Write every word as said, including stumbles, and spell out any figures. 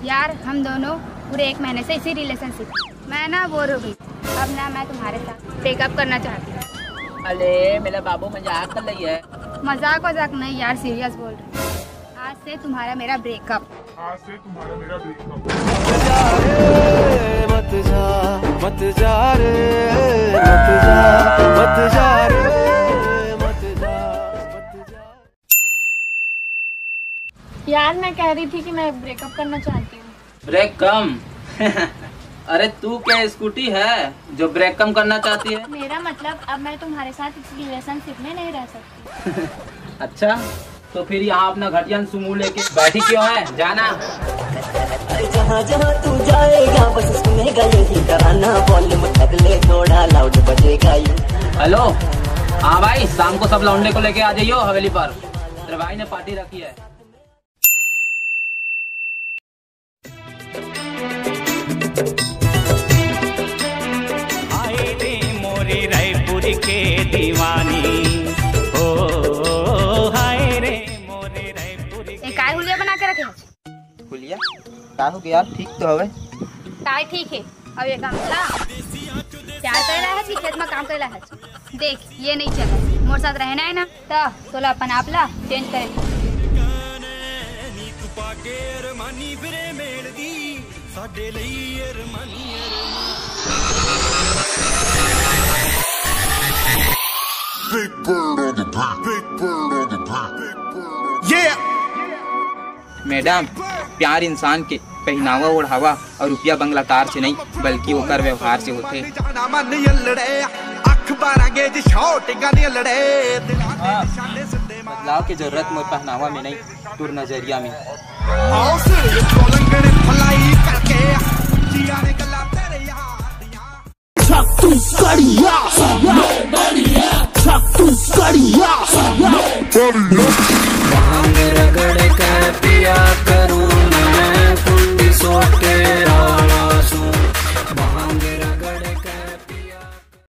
यार, हम दोनों पूरे एक महीने से इसी रिलेशनशिप, मैं ना बोर हो गई। अब ना मैं तुम्हारे साथ ब्रेकअप करना चाहती हूँ। अरे मेरा बाबू, मजाक कर रही है। मजाक वजाक नहीं यार, सीरियस बोल रही हूँ। आज से तुम्हारा मेरा ब्रेकअप। आज से तुम्हारा मेरा ब्रेकअप। मत जा, मत जा रे, मत जा, मत जा रे, मत जा, मत जा। यार, मैं कह रही थी कि मैं ब्रेकअप करना चाहती हूँ। ब्रेक कम। अरे, तू क्या स्कूटी है जो ब्रेक कम करना चाहती है? मेरा मतलब, अब मैं तुम्हारे साथ इस रिलेशनशिप में नहीं रह सकती। अच्छा, तो फिर यहाँ अपना घटिया सुमो लेके बैठी क्यों है? जाना। जहाँ जहाँ तू जाएगा, बस सुनेगा यही तराना। वॉल्यूम कर ले थोड़ा, लाउड बजेगा यू। हेलो, हाँ भाई, शाम को सब लौंडे को लेके आ जाइयो हवेली पर। तेरे भाई ने पार्टी रखी है। हाय रे मोरे रायपुर के दीवानी, ओ हाय रे मोरे रायपुर के ये काय हुलिया बना के रखे हो? हुलिया, का हो गया? ठीक तो हवे। काय ठीक है? अब ये गमछा प्यार कैला है कि खेत में काम कैला है? देख, ये नहीं चला। मोर साथ रहना है ना, तो तोला अपन आप ला चेंज करे। मैडम, प्यार इंसान के पहनावा ओढ़ावा और रुपया बंगला कार से नहीं, बल्कि ओकर व्यवहार से होथे। बदलाव के जरूरत मोर पहनावा में नहीं, तोर नजरिया में।